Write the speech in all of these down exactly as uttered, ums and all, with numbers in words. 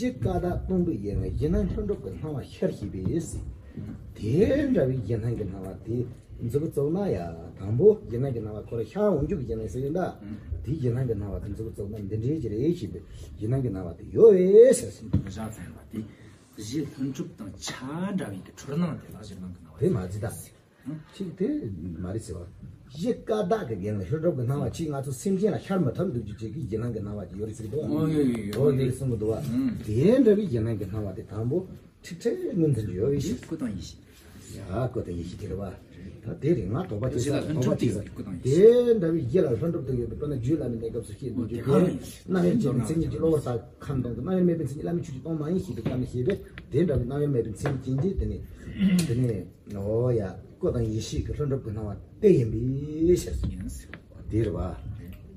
གཞི་ཀ་དག་སྟོང་པའི་ཡན་ལག་གཞི་སྣང་ལྷུན་གྲུབ་ཀྱི་སྣང་བ་ཤར་བཞིན་པས་ཟེར། དེ་འདྲ་བའི་གཞི་སྣང་གི་སྣང་བ་དེ་མཛུབ་བཙུགས་ན་ཡ། དང་པོ་གཞི་སྣང་གི་སྣང་བ་ཁོ་རང་ཤར་འོང་རྒྱུ་གི་གཞི་སྣང་ཟེར་གྱི་ཡོད་ད། དེ་གཞི་སྣང་གི་སྣང་བ་དེ་མཛུབ་བཙུགས་ན་འདི་འདྲའི་ཅིག་རེད་ཞེས་པའི་གཞི་སྣང་གི་སྣང་བ་དེ་ཡོད་པས་ཟེར། བཞག་ཚར་བ་དེ་གཞི་ལྷུན་གྲུབ་དང་ཆ་འདྲ་བའི་གི་འཁྲུལ་སྣང་དེ་ལ་གཞི་སྣང་གི་སྣང་བ་དེ་མ་རེད་ཟེར་ད། ཅིག་དེ་མ་རེད་ཟེར་བ། གཞི་ཀ་དག་གི་ཡན་ལག་ལྷུན་གྲུབ་ཀྱི་སྣང་བ་ཅིག་ང་ཚོ་སེམས་ཅན་ལ་ཤར་མི་ཐུབ་འདུག་རྒྱུ་ཅིག་གི་གཞི་སྣང་གི་སྣང་བ་ཅིག་ཡོད་རེད་ཟེར་གི་འདུག་ཨོ་ཡོད་ཡོད་ཡོད། འོ་དེ་གསུང་གི་འདུག་བ། དེ་འདྲ་བའི་གཞི་སྣང་གི་སྣང་བ་དེ་དང་པོ་ཁྲིག་ཁྲིག་ངོས་འཛིན་གྱི་ཡོད་པའི་ཕྱིར། སྐུ་དང་ཡེ་ཤེས། ཡ་སྐུ་དང་ཡེ་ཤེས་དེ་རེད་བ། ད་དེ་རེད། ང་དོགས་པ་སྐྱེ་ས་དོགས་པ་སྐྱེ་ས་དེ་འདྲ་བའི་གཞི་ལ་ལྷུན་གྲུབ་ཏུ་ཡོད་པའི་དཔེར་ན་རྒྱུད་བླ་མའི་གནས་སྐབས་སུ་བཤད་འདུག་རྒྱུ་དེ་རྣམ་དབྱེར་མེད་པའི་མཚན་ཉིད་ཀྱི་གློ་བུར་དག་ཁམས་དང་། རྣམ་དབྱེར་མེད་པའི་མཚན་ཉིད་བླ་མའི་ཆོས་ཀྱི་སྟོང་མ་ཡིན་ཞེས་པའི་སྐབས་ནས་བཤད་པས། དེ་འདྲ་བའི་རྣམ་དབྱེར་མེད་པའི་མཚན་ཉིད་ཅན་གྱི་དེ་ནས་དེ་ནས་འོ་ཡ་སྐུ་དང་ཡེ་ཤེས་ཀྱི་ལྷུན་གྲུབ་ཀྱི་སྣང་བ་དེ་ཡིན་པའི་ཕྱིར། ཡིན། དེ་རེད་བ།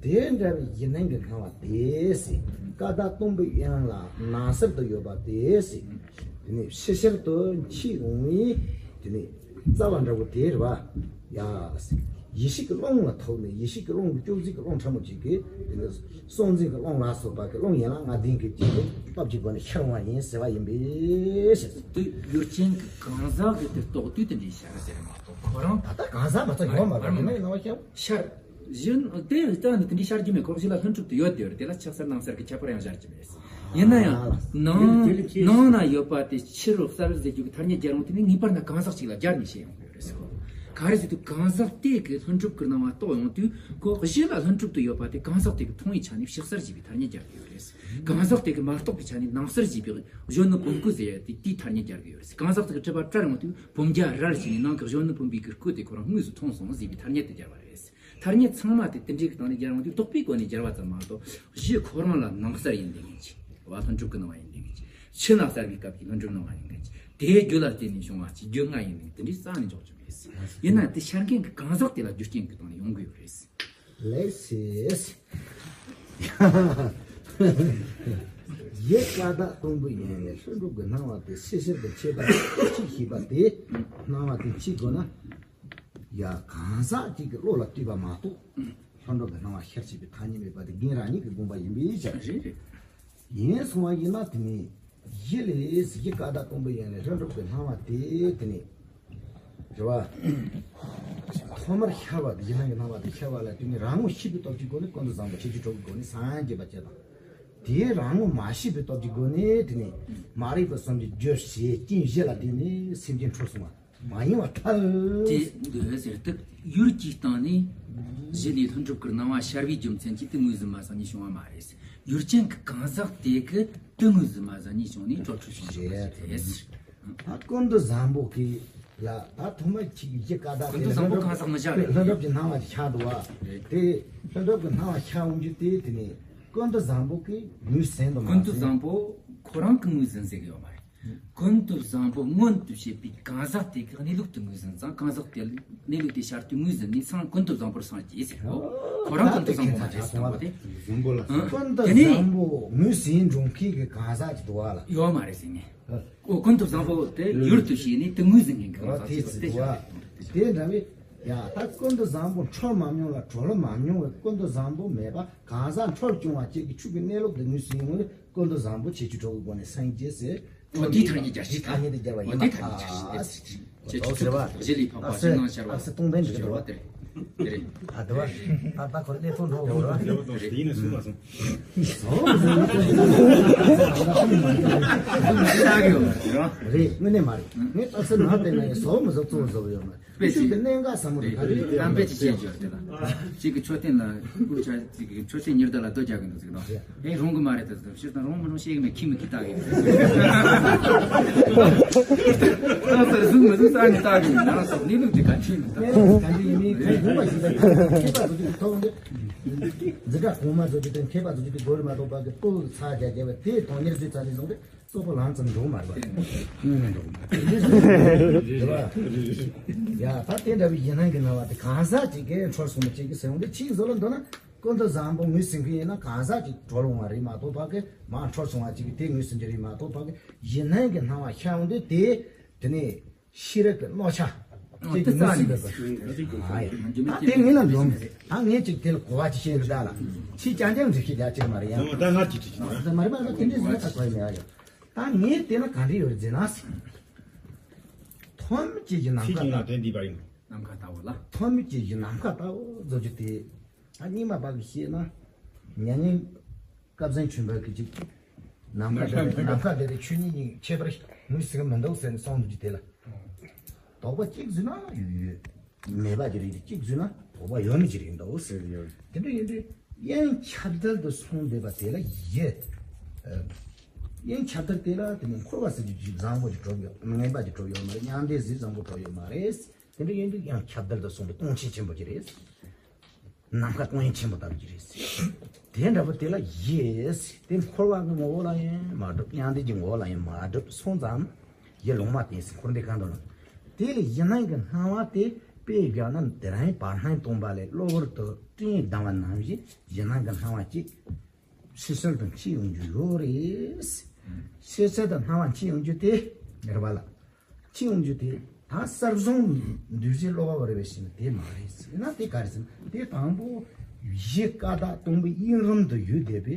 དེ་འདྲ་བའི་གཞི་སྣང་གི་སྣང་བ་དེ་ཟེར། ཀ་དག་སྟོང་པའི་ཡན་ལག་ནང་གསལ་དུ་ཡོད་པ་དེ་ཟེར། དེ་ནས་ཕྱི་ཕྱིར་དུ་མཆེད་འོང་བའི་དེ་ནས་རྩ་བ་འདྲ་བོ་དེ་རེད་བ། ཡ། ཡེ་ཤེས་ཀྱི་ཀློང་ལ་ཐུག་ནས་ཡེ་ཤེས་ཀྱི་ཀློང་གི་སྤྱོད་འཛིན་གྱི་ཀློང་ཕྲ་མོ་གཅིག་གིས་དེ་ནས་སྲོག་འཛིན་གྱི་ཀློང་ལ་སོགས་པ་གི་ཀློང་ཡན་ལག་ལྔ་ལྡན་གྱི་གཅིག་གི་སྟོབས་ཀྱི་སྒོ་ནས་ཤར་བ་ཡིན་ཟེར་བ་ཡིན་པའི་ཕྱིར། དེ་ཡུལ་ཅན་གྱི་གང་ཟག་གི་དེ་རྟོགས་དུས་དེ་འདྲའི་ཤར་ཟེར་མ་གཏོགས་ཁོ་རང་ད་ལྟ་གང་ཟག་མ་ཚད་ཡོད་མ་རེད། དེ་ནས་ཡིན་ན་བ་ཤར། ཤར། གཞི་དེ་རྩ་ནས་དེ་འདྲའི་ཤར་རྒྱུ་མེད། ཁོ་གཞི་ལ་ལྷུན་གྲུབ་ཏུ་ཡོད་དེ་རེད། དེ་ལ་ཕྱི་གསལ་ནང་གསལ་གྱི་ཁྱད་པར་ཡང་ཤར་གྱི་མེད། ཡིན་ན་ཡང་ནང་ནང་ན་ཡོད་པ་དེ་ཕྱི་རུ་གསལ་ཟེར་རྒྱུ་གི་ཐ་སྙད་སྦྱར་ཡོང་དུས་ནི་ངེས་པར་ན་གང་ཟག་ཅིག་ལ་སྦྱར་ནས་བཤད་ཡོང་གི་ཡོད་རེད་ཟེར་གོ། ག་རེ་ཟེར་དུས་གང་ཟག་དེ་གི་ལྷུན་གྲུབ་ཀྱི་སྣང་བ་རྟོགས་ཡོང་དུས་ཁོ་གཞི་ལ་ལྷུན་གྲུབ་ཏུ་ཡོད་པ་དེ་གང་ཟག་དེ་གི་མཐོང་བའི་ཆ་ནས་ཕྱི་གསལ་ཞེས་པའི་ཐ་སྙད་སྦྱར་གི་ཡོད་རེད། གང་ཟག་དེ་གི་མ་རྟོགས་པའི་ཆ་ནས་ནང་གསལ་ཞེས་པའི་གཞོན་ནུ་བུམ་སྐུ་ཟེར་ཡ་དེ་དེའི་ཐ་སྙད་སྦྱར་གི་ཡོད་རེད། གང་ཟག་དེ་གི་སྤྲུལ་པ་བཀྲ་ཡོང་དུས་བུམ་རྒྱ་རལ་ཞིག་ནས་ནང་གི་གཞོན་ནུ་བུམ་པའི་གི་སྐུ་དེ་ཁོ་རང་དངོས་སུ་མཐོང་སོང་ཟེར་བའི་ཐ་སྙད་དེ་སྦྱར་བ་རེད། ཐ་སྙད་ཚང་མ་དེ་དེ་འདྲའི་གི་སྟེང་ནས་སྦྱར་ཡོང་དུས་རྟོག་པའི་སྒོ་ནས་སྦྱར་བ་ཙམ་མ་གཏོགས་གཞི་ཁོ་རང་ལ་ནང་གསལ་ཡིན་བསྡད་མཁན་ཅིག་བ་ལྷུན་གྲུབ་ཀྱི་སྣང་བ་ཡིན་བསྡད་མཁན་ཅིག་ཕྱི་ནང་གསལ་བའི་སྐབས་ཀྱི་ལྷུན་གྲུབ་སྣང་བ་ཡིན་མཁན་ཅིག་དེའི་རྒྱུད་ལ་བརྟེན་ནས་བྱུང་བ་ཅིག་རྒྱུ་ལྔ་ཡིན་མཁན་དེ་འདྲའི་རྩ་ནས་འཇོག་རྒྱུ་མེད། ཡིན་ན་དེ་ཤར་མཁན་གྱི་གང་ཟག་དེ་ལ་རྒྱུ་རྐྱེན་གྱི་སྟེང་ནས་ཡོང་གི་ཡོད་རེད། ལེགས་སེ། ཡེ་ཀ་དག་སྟོང་པའི་ཡན་ལས་ལྷུན་གྲུབ་ཀྱི་སྣང་བ་དེ་ཕྱི་ཕྱིར་དུ་མཆེད་པ་གཅིག་ཞེས་པ་དེ། སྣང་བ་དེ་གཅིག་དགོས་ན། ཡ་གང་ཟག་གཅིག་གི་བློ་ལ་ལྟོས་པ་མ་གཏོགས། ལྷུན་གྲུབ་ཀྱི་སྣང་བ་ཤར་བྱེད་པའི་ཐ་སྙད་མེད་པ་དེ་རྒན་རང་ཉིད་ཀྱི་དགོངས་པ་ཡིན་པའི་ཕྱིར། རེད་རེད། ཡིན་སོང་བ་ཡིན་ན་དེ་ནི་གཞི་ལས་གཞི་ཀ་དག་སྟོང་པའི་ཡན་ལས་ལྷུན་གྲུབ་ཀྱི་སྣང་བ་དེ་དེ་ནི་རེད་བ། ཐོག་མར་ཤར་བ་དེ་གཞི་སྣང་གི་སྣང་བ་དེ་ཤར་བ་ལ་དེ་ནི་རང་ངོ་ཤེས་པའི་སྟོབས་ཀྱི་སྒོ་ནས་ཀུན་ཏུ་བཟང་པོ་ཁྱད་ཆོས་དྲུག་གི་སྒོ་ནས་སངས་རྒྱས་པ་བཅས་དང་། དེའི་རང་ངོ་མ་ཤེས་པའི་སྟོབས་ཀྱི་སྒོ་ནས་དེ་ནི་མ་རིག་པ་གསུམ་གྱི་རྒྱུ་ཞེས་རྐྱེན་བཞི་ལ་བརྟེན་ནས་སེམས་ཅན་འཁྲུལ་སོང་བ། མ་ཡིན་པར་ཐལ། དེ་འདོད་ཟེར་དུས་ཡུལ་གྱི་སྟེང་ནས་གཞི་ལས་ལྷུན་གྲུབ་ཀྱི་སྣང་བ་ཤར་བའི་རྒྱུ་མཚན་གྱིས་དེ་ངོས་ཟིན་མ་ཟིན་གཉིས་བྱུང་བ་མ་རེད། ཡུལ་ཅན་གྱི་གང་ཟག་དེ་གིས་དེ་ངོས་ཟིན་མ་ཟིན་གཉིས་བྱུང་ནས་གྲོལ་འཁྲུལ་བྱུང་བ་རེད། ད་ཀུན་ཏུ་བཟང་པོ་གི་ལ་ད་ཐོག་མ་གཅིག་གི་གཞི་ཀ་དག་ཀུན་ཏུ་བཟང་པོ་གང་ཟག་མི་བཞག་རེད། ལྷུན་གྲུབ་ཀྱི་སྣང་བ་ཞིག་ཤར་འདུག་བ། རེད། དེ་ལྷུན་གྲུབ་ཀྱི་སྣང་བ་ཤར་འོང་རྒྱུ་དེ་དེ་ནས་ཀུན་ཏུ་བཟང་པོ་གིས་ངོས་ཟིན་དུ་མ་ཀུན་ཏུ་ཟིན། བཟང་པོ་ཁོ་རང་གིས་ངོས་ཟིན་ཟེར་གི་ཡོད་མ་རེད། ཀུན་ཏུ་བཟང་པོ་མངོན་དུ་བྱེད་པའི་གང་ཟག་དེ་གི་གནས་ལུགས་དེ་ངོས་ཟིན་ཙང་། གང་ཟག་དེ་གནས་ལུགས་དེ་ཤར་དུས་ངོས་ཟིན་ནས་སངས། ཀུན་ཏུ་བཟང་པོར་སངས་རྒྱས་ཟེར་གོ། ཁོ་རང་ཀུན་ཏུ་བཟང་པོ་མ་རེད་ཟེར་བ་དེ། བཟང་པོ་ལ། ཨང་། ཀུན་ཏུ་དེ་ནས་བཟང་པོ་ངོས་ཟིན་འགྲོ་མཁན་གྱི་གང་ཟག་ཅིག་འདུག་བ་ལ། ཡོད་མ་རེད་ཟེར་ངས། ཨོ། ཀུན་ཏུ་བཟང་པོ་དེ་ཡུལ་དུ་བྱས་ནས་དེ་ངོས་ཟིན་མཁན་གྱི་གང་ཟག་ཅིག་དེ་འདུག་བ། དེ་འདྲ་བའི་ཡ་ད་ཀུན་ཏུ་བཟང་པོ་འཁྲུལ་མ་མྱོང་ལ་གྲོལ་མ་མྱོང་བའི་ཀུན་ཏུ་བཟང་པོ་མེད་པ་གང་ཟག་འཁྲུལ་བྱུང་བ་གཅིག་གི་ཆོས་ཀྱི་གནས་ལུགས་དེ་ངོས་ཟིན་ཡོང་བས། ཀུན་ཏུ་བཟང་པོ་ཁྱད་ཆོས་དྲུག་གི་སྒོ་ནས་སངས་རྒྱས་ཟེར། འོ་དེའི་ཐ་སྙད་སྦྱར་ཞིག་ཐ་སྙད་དེ་སྦྱར་བ་ཡིན་པ། འོ་དེའི་ཐ་སྙད་སྦྱར་ཞིག་དེ་ཁྱེད་ཆོས་ཚོགས་གཞི་ལས་འཕགས་པ་ཕྱི་ནང་ཤར་བ། ཨ་སེ་སྟོང་ལྡན་འདྲི་གི་འདུག་བ། དེ་རེད། དེ་རེད། ཨ་དེ་བ། ད་ད་ཁོ་གནས་ཚུལ་འགྲོ་དགོས་ར། ཡིན་ན་སུ་མ་སོང་། ལྟ་གི་ཡོད་མ་རེད། རེད། དངོས་གནས་མ་རེད། ངས་ལྟ་ཚུལ་ནང་བལྟས་ན་ཡང་བཟོ་མི་བཟོ་གཙོ་བོ་བཟོ་གི་ཡོད་མ་རེད། དཔེ་ཤུགས་ཀྱི་གནད་འགག་ཟབ་མོ་རེད། ད་རེས་གཏམ་དཔེ་ཅིག་བཤད་རྒྱུ་རེད་ལ། གཅིག་གི་མཆོད་རྟེན་ལ་སྐུ་ཆ་གཅིག་གི་མཆོད་རྟེན་ཉེར་བདག་ལ་རྡོ་རྒྱག་གི་འདུག་ཟེར་གི་འདུག་ཨེ་རུང་གི་མ་རེད་ད་ཟེར། སྤྱིར་བཏང་རུང་མི་རུང་བཤད་གི་མེད། ཁྱི་མི་ཁྱི་ལྟ་གི་ཡོད། ད་ལྟར་བཟུང་མི་བཟུང་རྩ་ནས་ལྟ་གི་མེད། ང་རང་ཚོ་གནས་ལུགས་དེ་ག་འཁྲིད་མི་ལྟ། ག་འདྲ་ཡིན་མིན་ཁོང་གོང་མ་ཞིག་ལ་མཁས་པ་བཟོ་རྒྱུ་གི་ཐོག་ནས་འཛིན་གྲྭ་གོང་མ་བཟོ་རྒྱུ་དང་མཁས་པ་བཟོ་རྒྱུ་གི་སྒོ་རེད་མ་གཏོགས་པ་གི་སྤོ་ལོ་ཚ་རྒྱ་རྒྱ་བ་དེ་དོན་གཉེར་བཟོས་ཚར་ནས་བཟུང་སྟེ། སོག་པོ་ལང་ཙམ་འགྲོ་མ་རེད་པ། དངོས་གནས་འགྲོ་མ་རེད། རེད་པ། ཡ་ད་དེ་འདྲ་བའི་ཡིན་ནང་གི་སྣང་བ་དེ་གང་ཟག་ཅིག་གིས་འཁྲུལ་སོང་བ་ཅིག་གིས་ཟེར་འོང་དུས་ཕྱིའི་བཟོ་ལ་འདོད་ན་ཀུན་ཏུ་བཟང་པོ་ངོས་ཟིན་གི་ཡིན་ན་གང་ཟག་ཅིག་གྲོལ་འོང་བ་རེད་མ་གཏོགས་པ་གི་མ་འཁྲུལ་སོང་བ་ཅིག་གིས་དེ་ངོས་ཟིན་གྱི་རེད་མ་གཏོགས་པ་གི་ཡིན་ནང་གི་སྣང་བ་ཤར་འོང་དུས་དེ་དེ་ནས་ཤེས་རབ་ཀྱི་རྣོ་ཆ་ཅིག་གིས་ངོས་ཟིན་པའི་བར་ད་དེ་ངས་ལ་འདོམས་ད་ངས་ཅིག་དེ་ལ་གོ་བ་ཅིག་བཤད་ལ་ད་ལ་ཕྱིའི་རྐྱང་རྐྱང་འགྲེལ་བཤད་རྒྱག་ཅིག་མ་རེད་ཡ། ད་ང་ཅིག་ཅིག་ཅིག་མ་རེད་མ་རེད། དེ་འདྲས་ཟེར་ན་ད་གོ་ཡ་མེད་ཡ། ད་ངས་བལྟས་ན་ག་འདྲ་ཡོད་རེད་ཟེར་ན། ཐོག་མེད་ཅན་གྱི་ནམ་མཁའ་ལྟ་བུ། དེ་འདི་པར་ཡིན། ནམ་མཁའ་ལྟ་བུ་ལ། ཐོག་མེད་ཅན་གྱི་ནམ་མཁའ་ལྟ་བུ་བཟོ་རྒྱུ་དེ། ཨ་རྙིང་མ་པ་གིས་བཤད་ན། མྱ་ངན་སྐལ་བཟང་ཆོས་འཕེལ་གྱིས་ཅིག་ནམ་མཁའ་དེ་ནམ་མཁའ་དེ་དང་ཆོས་ཉིད་གཉིས་ཁྱད་པར་ངོས་ཟིན་གྱི་མི་འདུག་ཟེར་ནས་གསུངས་འདུག་ཅིག་དེ་ལ། དོགས་པ་གཅིག་བཟོས་ན་ཡོད་ཡོད། མེད་པ་ཅིག་རེད། གཅིག་བཟོས་ན་དོགས་པ་ཡོད་མེད་ཅིག་རེད་འདུག་ཟེར་གྱི་ཡོད། དེ་འདྲ་ཡིན་དུས་དབྱིངས་ཁྱབ་བརྡལ་དུ་སོང་བསྡད་པ་དེ་ལ་ཡེ། དབྱིངས་ཁྱབ་བརྡལ་དེ་ལ་དེ་ནི་འཁོར་བ་ཟེར་རྒྱུ་ཅིག་བཟང་པོ་ཅིག་གྲུབ་ཡོད། ངན་པ་ཅིག་གྲུབ་ཡོད་མ་རེད། མྱང་འདས་ཟེར་བཟང་པོ་གྲུབ་ཡོད་མ་རེད། དེ་འདྲ་ཡིན་དུས་དབྱིངས་ཁྱབ་བརྡལ་དུ་སོང་བའི་སྟོང་ཆེན་ཆེན་པོ་ཅིག་རེད། ནམ་མཁའ་སྟོང་ཆེན་པོ་ལྟ་བུ་ཅིག་རེད། དེ་འདྲ་པོ་དེ་ལ་ཡེ། དེ་འཁོར་བ་གི་ངོ་བོ་ལ་ཡང་མ་གྲུབ། མྱང་འདས་ཀྱི་ངོ་བོ་ལ་ཡང་མ་གྲུབ་སོང་ཙང་། ཡིད་ལུང་མ་བསྟན་ཟེར། འཁོར་འདས་གང་དུ་ལ། དེ་ལས་གཞི་སྣང་གི་སྣང་བ་དེ་དཔེ་བཞག་ན་དེ་རིང་བར་སྣང་སྟོང་པ་ལས་གློ་བུར་དུ་སྤྲིན་ལྡང་བ་ནང་བཞིན་གཞི་སྣང་གི་སྣང་བ་གཅིག་ཕྱི་གསལ་དུ་འཁྱེར་ཡོང་རྒྱུ་ཡོད་རེད། ཕྱི་གསལ་དུ་སྣང་བ་འཁྱེར་ཡོང་རྒྱུ་དེ་རེད་པ་ལ། འཁྱེར་ཡོང་རྒྱུ་དེ་ད་གསར་བྱུང་འདུས་བྱས་བསླུ་བ་རེད་པས་ཟེར་ན་དེ་མ་རེད་ཟེར་ན། དེ་ག་རེ་ཟེར་ན། དེ་དང་པོ་གཞི་ཀ་དག་སྟོང་པའི་དབྱིངས་རུམ་དུ་ཡོད་བསྡད་པའི་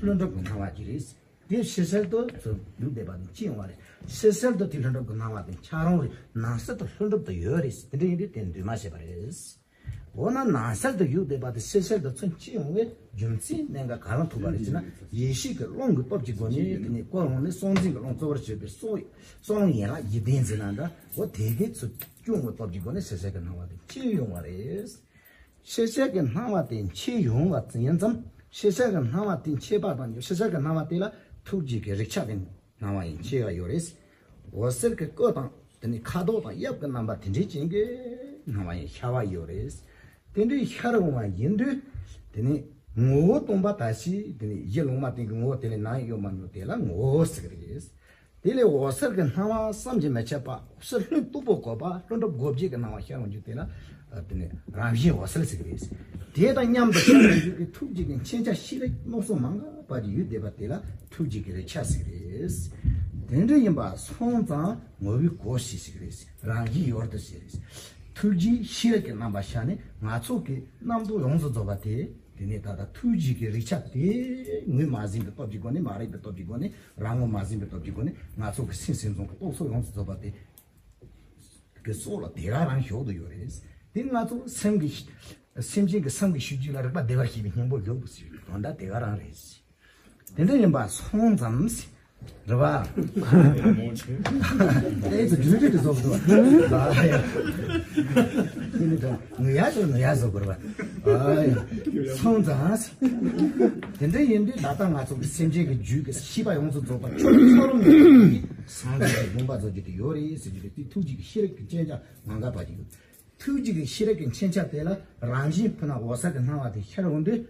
ལྷུན་གྲུབ་ཀྱི་སྣང་བ་ཅིག་རེད། དེ་ཕྱི་གསལ་དུ་ཚུར་ཡོད་བསྡད་པ་དེ་འཁྱེར་ཡོང་བ་རེད། ཕྱི་གསལ་དུ་དེ་ལྷུན་གྲུབ་ཀྱི་སྣང་བ་དེ་འཁྱེར་ཡོང་རེད། ནང་གསལ་དུ་ལྷུན་གྲུབ་ཏུ་ཡོད་རེད། དེ་འདྲ་ཡིན་དུས་དེ་འདུས་མ་བྱས་པ་རེད། འོ་ན་ནང་གསལ་དུ་ཡོད་བསྡད་པ་དེ་ཕྱི་གསལ་དུ་ཚུར་འཁྱེར་ཡོང་བའི་རྒྱུ་མཚན་གནད་འགག་ག་རང་ཐུག་པ་རེད་ཟེར་ན། ཡེ་ཤེས་ཀྱི་རླུང་གི་སྟོབས་ཀྱི་སྒོ་ནས་དེ་ནས་སྐུ་རླུང་ནས་གསང་འཛིན་གྱི་རླུང་གཙོ་བོར་བྱས་པའི་གསང་གསང་རླུང་ཡན་ལག་བཞི་ལྡན་ཟེར་ན་འདྲ། འོ་དེ་གའི་ཚུར་སྐྱོང་བའི་སྟོབས་ཀྱི་སྒོ་ནས་ཕྱི་གསལ་གྱི་སྣང་བ་དེ་འཁྱེར་ཡོང་བ་རེད། ཕྱི་གསལ་གྱི་སྣང་བ་དེ་འཁྱེར་ཡོང་བ་ཙམ་ཡིན་ཙང་། ཕྱི་གསལ་གྱི་སྣང་བ་དེ་འཁྱེར་པ་དང་། ཕྱི་གསལ་གྱི་སྣང་བ་དེ་ལ་ཐུགས་རྗེ་གི་རིག་ཆ་དེ་སྣང་བ་ཡང་འཁྱེར་ཡ་ཡོད་རེད། འོད་ཟེར་གྱི་སྐུ་དང་དེ་ནས་ཁ་དོག་དང་དབྱིབས་ཀྱི་རྣམ་པ་དེ་འདྲའི་ཅན་གྱི་སྣང་བ་ཡང་ཤར་བ་ཡོད་རེད། དེ་འདྲའི་ཤར་འོང་བ་ཡིན་དུས་དེ་ནས་ངོ་བོ་སྟོང་པ་དག་ཅིང་། དེ་ནས་གཞི་ལུང་མ་བསྟན་གྱི་ངོ་བོ་དེ་ལས་ནམ་ཡང་ཡོད་མ་མྱོང་། དེ་ལ་ངོ་བོ་ཟེར་གྱི་རེད། དེ་ལས་འོད་ཟེར་གྱི་སྣང་བ་བསམ་གྱིས་མི་ཁྱབ་པ། ཕྱི་ལྷུན་སྟུག་པོ་བཀོད་པ་ལྷུན་གྲུབ་སྒོ་བརྒྱད་ཀྱི་སྣང་བ་ཤར་འོང་རྒྱུ་དེ་ལ་དེ་ནི་རང་བཞིན་འོད་གསལ་ཟེར་གྱི་རེད། དེ་དང་མཉམ་དུ་ཤར་འོང་རྒྱུ་གི་ཐུགས་རྗེ་གི་མཁྱེན་ཆ་ཤེས་རིག་རྣམ་གསུམ་མ་འགགས་པ་ཅིག་ཡོད་བསྡད་པ་དེ་ལ་ཐུགས་རྗེ་གི་རིག་ཆ་ཟེར་གྱི་རེད། དེ་འདྲ་ཡིན་པ་སོང་ཙང་ངོ་བོས་གོ་ཞེས་ཟེར་གྱི་རེད། རང་བཞིན་ཡོད་དོ་ཟེར་གྱི་རེད། ཐུགས་རྗེ་ཤེས་རིག་གི་རྣམ་པ་ཤར་ནས་ང་ཚོ་གི་རྣམ་རྟོག་ཡོངས་སུ་རྫོགས་པ་དེ། དེ་ནས་ད་ལྟ་ཐུགས་རྗེ་གི་རིག་ཆ་དེ་ངོས་མ་ཟིན་པའི་སྟོབས་ཀྱི་སྒོ་ནས། མ་རིག་པའི་སྟོབས་ཀྱི་སྒོ་ནས། རང་ངོས་མ་ཟིན་པའི་སྟོབས་ཀྱི་སྒོ་ནས་ང་ཚོ་གི་སེམས་སེམས་བྱུང་གི་རྟོག་ཚོགས་ཡོངས་སུ་རྫོགས་པ་དེ་གི་སྲོག་ལ་དེ་ག་རང་ཞོག་ཏུ་ཡོད་རེད། དེ་ང་ཚོ་སེམས་ཀྱི་སེམས་ཅན་གྱི་སེམས་ཀྱི་ཤེས་རྒྱུད་ལ་རིག་པ་བདེ་བར་ཤེས་པའི་སྙིང་པོ་ཞོག་ཏུ་ཟེར་དོན་དག་དེ་ག་རང་རེད། དེ་འདྲ་ཡིན་པ་སོང་ཙང་། རེད་པ། ཨེ་ཙི་རྒྱུན་རིང་དུ་བཟོ་དགོས། ཨ་ཡ། དེ་ནི་ད་ངུ་ཡ་ཞོག་ངུ་ཡ་བཟོ་དགོས་པ། ཨ་ཡ། སོང་ཙང་། དེ་འདྲ་ཡིན་དུས་ད་ལྟ་ང་ཚོ་གི་སེམས་ཅན་གྱི་རྒྱུད་ཀྱི་ཤེས་པ་ཡོངས་སུ་རྫོགས་པ་ཆོས་ཀྱི་ཆོས་རུམ་ནས་སངས་རྒྱས་ཀྱི་དགོངས་པ་རྫོགས་རྒྱུ་དེ་ཡོད་རེད་ཟེར་རྒྱུ་རེད། དེ་ཐུགས་རྗེ་གི་ཤེས་རིག་གི་མཁྱེན་ཆ་མ་འགགས་པ་ཅིག་ཡོད། ཐུགས་རྗེ་གི་ཤེས་རིག་གི་མཁྱེན་ཆ་དེ་ལ་རང་བཞིན་ཁོ་ན་འོད་གསལ་གྱི་སྣང་བ་དེ་ཤར་འོང་དུས།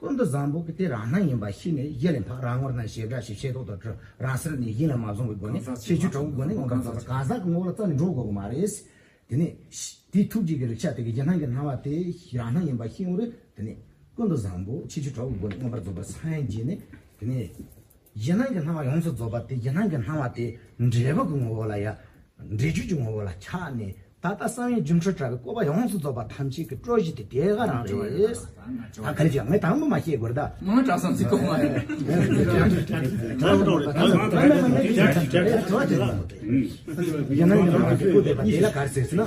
ཀུན་ཏུ་བཟང་པོ་གི་དེ་རང་སྣང་ཡིན་པ་ཤེས་ནས། གཞི་ལས་འཕགས། རང་ངོར་སྣང་། བྱེ་བྲག་ཕྱེད། ཤེས་རྟོག་ཏུ་གྲུབ། རང་སེལ་ནས་གཞི་ལས་མ་བཟུང་བའི་སྒོ་ནས་ཁྱད་ཆོས་དྲུག་གི་སྒོ་ནས་མངོན་པར་རྫོགས་པ་གང་ཟག་གི་ངོ་བོ་ལ་རྩ་ནས་འགྲོ་དགོས་ཀྱི་མ་རེད། དེ་ནས་དེའི་ཐུགས་རྗེ་གི་རིག་ཆ་དེ་གི་གཞི་སྣང་གི་སྣང་བ་དེ་རང་སྣང་ཡིན་པ་ཤེས་འོང་རེད། དེ་ནས་ཀུན་ཏུ་བཟང་པོ་ཁྱད་ཆོས་དྲུག་གི་སྒོ་ནས་མངོན་པར་རྫོགས་པར་སངས་རྒྱས་ནས། དེ་ནས་གཞི་སྣང་གི་སྣང་བ་ཡོངས་སུ་རྫོགས་པ་དེ། གཞི་སྣང་གི་སྣང་བ་དེ་འབྲས་བུ་གི་ངོ་བོ་ལ་ཡ། འབྲས་རྒྱུད་ཀྱི་ངོ་བོ་ལ་ཆགས་ནས། ད་ལྟ་བསམ་ཡས་སྒྱུ་འཕྲུལ་དྲ་བའི་བཀོད་པ་ཡོངས་སུ་རྫོགས་པ་ཐམས་ཅད་ཀྱི་སྤྲོ་གཞི་དེ་དེ་ག་རང་རེད། ད་ག་རེ་བྱས། ངས་དང་པོ་མ་བཤད་དགོས་རེད་ད། མང་དྲགས་སམ་ཟིག་གོ་མ་རེད། ཡིན་ན་ཡང་རང་གི་བཀོད་པའི་དེ་ལ་ག་རེ་ཟེར་ཟེར་ན།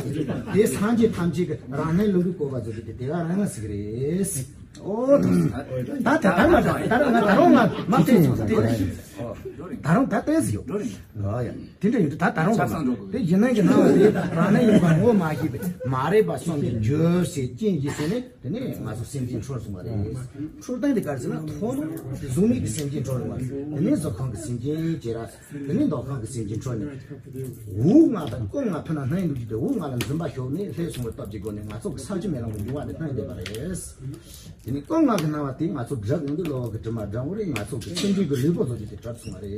དེ་སངས་རྒྱས་ཐམས་ཅད་ཀྱི་རང་སྣང་ལུགས་ཀྱི་བཀོད་པ་ཚོ་དེ་དེ་ག་རང་ཟིག་རེད། ཨོ། ད་ད་ད་མ་ད་ད་རང་ང་ད་རུང་ང་མ་བལྟས་སོང་། དེ་རེད། ད་རུང་ད་བལྟས་ཡོད། ཨ་ཡ། དེ་འདྲ་ཡིན་དུས་ད་ད་རུང་ཆ་ཚང་འགྲོ་དགོས། དེ་ཡིན་ན་གྱི་སྣང་བ་དེ་རང་སྣང་ཡིན་པ་ངོ་མ་ཤེས་པའི་མ་རིག་པ་གསུམ་གྱིས་འགྱུར་ཞེས་རྐྱེན་གྱིས་ཟེར་ནས། དེ་ནས་ང་ཚོ་སེམས་ཅན་འཁྲུལ་སོང་བ་རེད། འཁྲུལ་སྟངས་དེ་ག་རེ་ཟེར་ན། ཐོག་མར་གཟུགས་མེད་ཀྱི་སེམས་ཅན་འཁྲུལ་བ། དེ་ནས་གཟུགས་ཁམས་ཀྱི་སེམས་ཅན་བྱས་ར། དེ་ནས་འདོད་ཁམས་ཀྱི་སེམས་ཅན་འཁྲུལ་ནས། འུ་ང་དང་ཀུན་ང་ཕུ་ན་སྣང་ཡིན་འདུག་ཅིག་དེ། འུ་ང་ལ་འཛིན་པ་ཞུགས་ནས་ལྷོད་སོང་བའི་སྟོབས་ཀྱི་སྒོ་ནས་ང་ཚོ་གི་ས་བཅུ་མེ་ལོང་གི་འབྱུང་བ་དེ་སྣང་བསྡད་པ་རེད། དེ་ནས་ཀུན་ང་གི་སྣང་བ་དེ་ང་ཚོ་བསྒྲིབས་ཡོང་དུས་གློ་བུར་གྱི་དྲི་མ་འདྲ་བོ་རེད། ང་ཚོ་གི་སེམས་ཅན་གྱི་ལུས་པོ་ཚོ་ཅིག་དེ་གྲུབ་སོང་བ་རེད།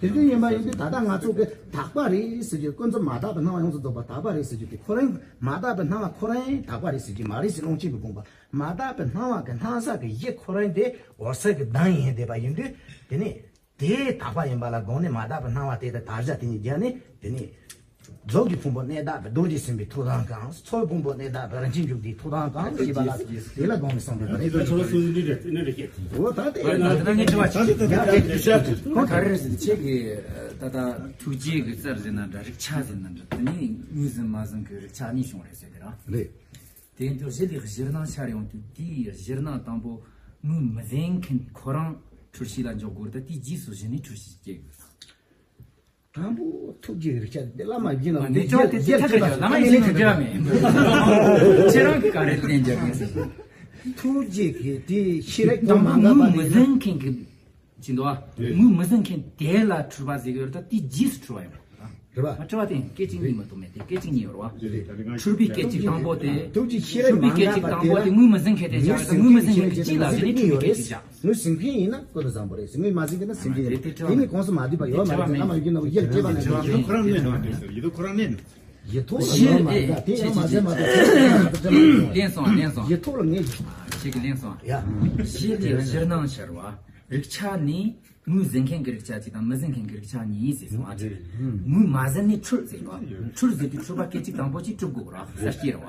དེ་འདྲ་ཡིན་པ་ཡིན་དུས་ད་ལྟ་ང་ཚོ་གི་དག་པ་རེད་ཟེར་རྒྱུ། ཀུན་རྫོབ་མ་དག་པའི་སྣང་བ་ཡོངས་སུ་རྫོགས་པ་དག་པ་རེད་ཟེར་རྒྱུ་དེ་ཁོ་རང་། མ་དག་པའི་སྣང་བ་ཁོ་རང་དག་པ་རེད་ཟེར་རྒྱུ་མ་རེད་ཟེར། ཀློང་ཆེན་པོའི་དགོངས་པ། མ་དག་པའི་སྣང་བ་གི་སྣང་ས་གི་གཞི་ཁོ་རང་དེ་འོད་གསལ་གྱི་གདངས་ཡིན་བསྡད་པ་ཡིན་དུས། དེ་ནས་དེ་དག་པ་ཡིན་པ་ལ་དགོངས་ནས་མ་དག་པའི་སྣང་བ་དེ་དང་དག་བྱ་དེ་གཉིས་སྦྱར་ནས། དེ་ནས་ རྫོགས་ཀྱི་ཕུང་པོ་གནས་དག་པའི་རྡོ་རྗེ་སེམས་དཔའི་ཐུགས་དམ་བསྐང་། ཚོགས་ཀྱི་ཕུང་པོ་གནས་དག་པའི་རིན་ཆེན་འབྱུང་ལྡན་ཐུགས་དམ་བསྐང་ཞེས་པ་ལ་དེ་ལ་དགོངས་ནས་གསུངས་པའི་རེད། ད་ཚོ་ལ་སུ་འདི་རེད། འདི་རེད་སྐད་དེ། འོ་ད་དེ་ཡང་ད་ང་ངས་དྲི་བ་ཅིག་ཡང་དེ་དེ་ཤ་ཁོང་ག་རེ་རེད་ཟེར་ཏེ་ཁྱེད་ཀྱིས་ད་ལྟ་ཐུགས་རྗེ་གི་རྩལ་ཟེར་ན་འདྲ། རིག་ཆ་ཟེར་ན་འདྲ། དེ་ནས་ངོས་ཟིན་མ་ཟིན་གི་རིག་ཆ་གཉིས་བྱུང་རེད་ཟེར་གི་ར། རེད། དེ་ཡིན་དུས་གཞི་ལས་གཞིར་སྣང་ཤར་ཡོང་དུས། དེའི་གཞིར་སྣང་དང་པོ་ངོས་མི་ཟིན་མཁན་ཁོ་རང་འཁྲུལ་གཞི་ལ་འཇོག་དགོས་རེད། ད་དེའི་རྗེས་སུ་གཞི་ནས་འཁྲུལ་གཞི་སྐྱེ་དགོས། དང་པོ་ཐུགས་རྗེ་རིག་ཆ་དེ་བླ་མ་བཞིན་ལ་མ་འདི་ཅོག་དེ་ཅི་ཐག་རེད། བླ་མ་བཞིན་ལ་འཇོག་མེད། ཁྱེད་རང་གི་ག་རེ་ལན་འཇོག་གི་ཟེར། ཐུགས་རྗེ་གི་དེ་ཤེས་རིག་གོ་དང་པོ་མ་ངོས་མི་འགའ་ཟིན་མཁན་གི་ཅི་འདུག་བ། ངོས་མི་ཟིན་མཁན་དེ་ལ་འཁྲུལ་པ་ཟེར་གི་ཡོད་རེད། ད་དེའི་རྗེས་སུ་འཁྲུལ་པ་ཡོང་། རེད་པ། ང་དྲི་བ་དེ་སྐད་ཅིག་གཉིས་མ་གཏོགས་མེད་དེ། སྐད་ཅིག་གཉིས་ཡོད་རེད་བ། འཁྲུལ་པའི་སྐད་ཅིག་དང་པོ་དེ། ཐུགས་རྗེ་ཤེས་རབ་མ་འགགས་པ་དེ་ལ། ངོས་མི་ཟིན་མཁན་དེ་བྱ། ངོས་ཟིན་མཁན་གྱི་སྐད་ཅིག་ལ་གཞི་ནས་འཁྲུལ་པའི་སྐད་ཅིག་བྱ། ངོས་ཟིན་མཁན་ཡིན་ན་ཀུན་ཏུ་བཟང་པོ་རེད། ངོས་མ་ཟིན་མཁན་ན་སེམས་ཅན་རེད། དེ་ནི་གོང་སུ་མ་བསྡུས་པ་ཡོད་མ་རེད། ང་མ་ཡིན་ན་ཡིད་ཀྱི་དཔེ་ལ་ཡིད་ཁོ་རང་མེད་ནོ་དེ་ཟེར། ཡིད་ཁོ་རང་མེད་ནོ། ཡིད་ཐོག་ལ་ཡོད་མ་རེད། དེ་ཡང་མ་ཟིན་མ་གཏོགས་ལན་སོང་། ལན་སོང་། ཡིད་ཐོག་ལ་ངེས་ཤིག་ཁྱེད་ཀྱི་ལན་སོང་། ཡ། གཞི་ལས་གཞིར་སྣང་ཤར་བ། རིག་ཆ་ནི་ངོས་ཟིན་མཁན་གྱི་རིག་ཆ་གཅིག་དང་མི་ཟིན་མཁན་གྱི་རིག་ཆ་གཉིས་ཟེར་སོང་ཨ། ངོས་མ་ཟིན་ནི་འཁྲུལ་ཟེར་བ། འཁྲུལ་ཟེར་དུས་འཁྲུལ་པ་སྐད་ཅིག་དང་པོ་གཅིག་གྲུབ་དགོས་ར། ས་སྐྱེ་ར་བ།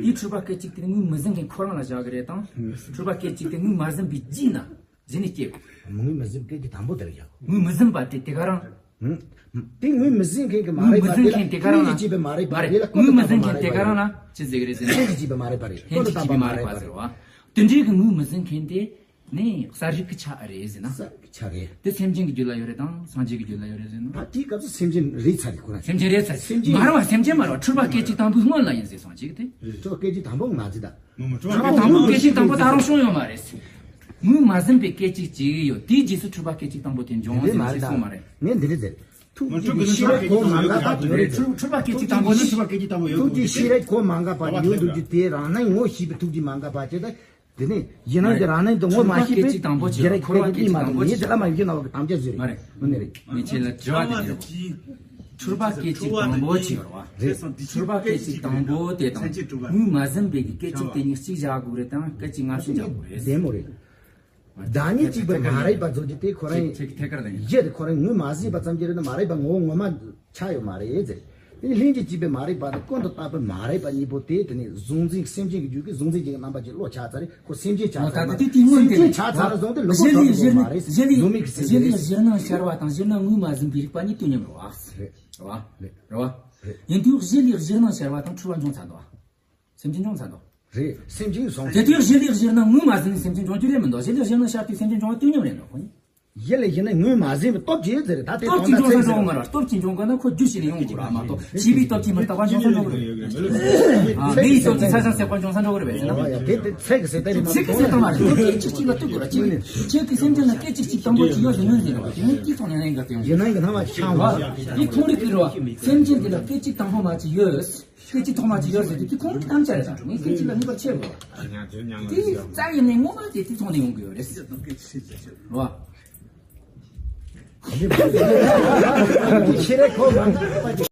དེའི་འཁྲུལ་པ་སྐད་ཅིག་དེ་ནི་ངོས་མི་ཟིན་མཁན་ཁོ་རང་ལ་བཞག་གི་རེད་དང་། འཁྲུལ་པ་སྐད་ཅིག་དེ་ངོས་མ་ཟིན་པའི་རྗེས་ན་གཞི་ནས་སྐྱེ་དགོས། ངོས་མི་ཟིན་སྐད་ཅིག་དང་པོ་དེ་ལ་བཞག་ངོས་མི་ཟིན་པ་དེ་དེ་ག་རང་། དེ་ངོས་མི་ཟིན་མཁན་གྱི་མ་རེད་པ། དེ་ལ་ངོས་མི་ཟིན་མཁན་དེ་ག་རང་ལ། ལྷན་ཅིག་བྱས་པའི་མ་རེད་པ། རེད། ལྷན་ཅིག་བྱས་པའི་མ་རེད་པ་རེད། ལྷན་ཅིག་བྱས་པའི་མ་རེད་པ་ཟེར་བ། དེ་འདྲའི་གི་ངོས་མི་ཟིན་མཁན་དེ། ནི་གསལ་རིག་གི་ཆ་རེད་ཟེར་ན། གསལ་རིག་གི་ཆ་རེད། དེ་སེམས་ཅན་གྱི་རྒྱུད་ལ་ཡོད་རེད་དང་སངས་རྒྱས་ཀྱི་རྒྱུད་ལ་ཡོད་རེད་ཟེར་ན། ད་དེའི་སྐབས་སུ་སེམས་ཅན་རེད་ཚར་རེད་ཁོ་རང་། སེམས་ཅན་རེད་ཚར། སེམས་ཅན་མ་རེད་བ། སེམས་ཅན་མ་རེད་བ། འཁྲུལ་པ་སྐད་ཅིག་དང་པོའི་སྔོན་ལ་ཡིན་ཟེར་སོང་ཅིག་དེ། འཁྲུལ་པ་སྐད་ཅིག་དང་པོ་མ་ཟིན་ད། འཁྲུལ་པ་དང་པོ་སྐད་ཅིག་དང་པོ་ད་རུང་བྱུང་ཡོད་མ་རེད། ངོས་མ་ཟིན་པའི་སྐད་ཅིག་ཅིག་ཡོད། དེའི་རྗེས་སུ་འཁྲུལ་པ་སྐད་ཅིག་དང་པོ་དེ་འབྱུང་ཟེར་ན་ཅིག་སོང་མ་རེད། ངས་འདི་འདྲ་ཟེར། ཐུགས་རྗེ་ཤེས་རབ་གོ་མ་འགགས་པ་དེ་རེད། འཁྲུལ་པ་སྐད་ཅིག་དང་པོ་ནི། འཁྲུལ་པ་སྐད་ཅིག་དང་པོ་ཡོད། ཐུགས་རྗེ་ཤེས་རབ་གོ་མ་འགགས་པ་ཡོད་འདུག་རྒྱུ་དེ་རང་སྣང་ངོ་ཤེས་པའི་ཐུགས་རྗེ་མ་འགགས་པ་བྱས་ཏེ། དེ་ནས་ཡིན་ནའང་དེ་རང་སྣང་དུ་ངོ་མ་ཤེས་པའི་འགྱུར་རེད། ཁོ་ར་སྐད་ཅིག་དང་པོ་ཆེ། ངས་དེ་ལ་མ་ཡིན་ན་བ་གི་དམ་བཅའ་བཟོས་རེད། མ་རེད། དངོས་གནས་རེད། ངས་ཁྱེད་ལ་དྲི་བ་དེ་འདྲ་བ། འཁྲུལ་པ་སྐད་ཅིག་དང་པོ་ཆེ་བར་བ། རེད། འཁྲུལ་པ་སྐད་ཅིག་དང་པོ་དེ་དང་ངོས་མ་ཟིན་པའི་གི་སྐད་ཅིག་དེ་གཉིས་གཅིག་བཞག་དགོས་རེད་དང་སྐད་ཅིག་སྔ་ཕྱི་བཞག་དགོས་རེད། བདེན་མོ་རེད། བདག་ཉིད་གཅིག་པུ་མ་རེད་པ་བཟོ་རྒྱུ་དེ་ཁོ་རང་ཡིན། ཁྱེད་ཁྱེད་ཀར་ལ་ཡིན། ཡེ་དེ་ཁོ་རང་ངོས་མ་ཟིན་པ་ཙམ་གྱིས་རེད་ན་མ་རེད་པ་ངོ་བོ་ངོ་མ་ཆགས་ཡོད་མ་རེད་ཟེར། དེ་ལྷན་ཅིག་སྐྱེས་པའི་མ་རེད་པ་དང་ཀུན་ཏུ་བརྟགས་པའི་མ་རེད་པ་གཉིས་པོ་དེ་དེ་ནི་གཟུང་འཛིན་སེམས་ཅན་གྱི་རྒྱུད་ཀྱི་གཟུང་འཛིན་གྱི་རྣམ་པ་ཅིག་བློ་ཆགས་ཚར་རེད། ཁོ་སེམས་ཅན་ཆགས་ཚར་ན་ད་དེ་དེ་སྔོན་དེ་སེམས་ཅན་ཆགས་ཚར་ར་བཟུང་སྟེ་ལུག་པོ་གཞི་ལས་གཞི་ལས་གཞི་ལས་གཞི་ལས་གཞིར་སྣང་ཤར་བ་དང་གཞིར་སྣང་ངོས་མ་ཟིན་པའི་རིག་པ་གཉིས་དུས་མཉམ་རེད་བ། རེད་བ། རེད་བ། ཡིན་དུས་གཞི་ལས་གཞིར་སྣང་ཤར་བ་དང་འཁྲུལ་པ་འབྱུང་ཚར་འདུག་བ། སེམས་ཅན་བྱུང་ཚར་འདུག་རེད། སེམས་ཅན་བྱུང་། དེ་དུས་གཞི་ལས་གཞིར་སྣང་ངོས་མ་ཟིན་ནས་སེམས་ཅན་བྱུང་རྒྱུ་རེད་མི་འདུག་གཞི་ལས་གཞིར་སྣང་ཤར་དུས་སེམས་ཅན་བྱུང་བ་དུས་མཉམ་རེད་འདུག་ཁོ་ནི། གཞི་ལས་གཞི་ནས་ངོས་མ་ཟིན་པའི་སྟོབས་ཀྱིས་ཟེར་ད་ལྟའི་སྟོབས་ཀྱིས་འབྱུང་ས་འགྲོ་གི་མ་རེད། སྟོབས་ཀྱིས་འབྱུང་དགོས་ན་ཁོ་རྒྱུ་ཞིག་ལས་ཡོང་དགོས་ར་མ་གཏོགས་བྱིས་པའི་སྟོབས་ཀྱིས་མི་རྟག་པ་འབྱུང་ས་འགྲོ་གི་རེད། ཨ་མི་ཡི་སྟོབས་ཀྱིས་ས་ཆ་སྲེག་པ་འབྱུང་ས་འགྲོ་གི་རེད་པས་ཟེར་ན། ཡ་དེ་དེ་ཚིག་གི་ཟེར་ད་རེད་མ་ཚིག་གི་ཟེར་ད་མ་རེད། ཁྱེད་ཀྱིས་གཅིག་གཅིག་ལ་གཏུག་དགོས་ར་གཅིག་ནས་ཁྱེད་ཀྱིས་སེམས་ཅན་ལ་སྐད་ཅིག་གཅིག་དང་པོ་གཅིག་ཡོད་ཟེར་ངོས་ཟིན་རོགས་དེ་ངས་ཅིག་ཐོག་ནས་ཡིན་ག་དེ་ཡོང་། ཡིན་ན་ཡིན་ག་ཐང་མ་ཆང་བ། དེ་ཁོང་རིག་གི་རོ། སེམས་ཅན་དེ་ལ་སྐད་ཅིག་དང་པོ་མ་གཅིག་ཡོད། སྐད་ཅིག་ཐོག་མ་གཅིག་ཡོད་ཟེར་དུས་དེ་ཁོང་གི་གཏམ་བྱ་རེད་ད། ངས་སྐད་ཅིག་ལ་ངེས་པར་ཆེ་བ། དེ་རྩ་ཡིན་ནས་ངོ་མ་དེ་དེ་ཐོག་ནས་ཡོང་གི་ཡོད་རེད། རོ། ཤེས་རེ་ཁོ་མ་ཁ་པ་ཅི།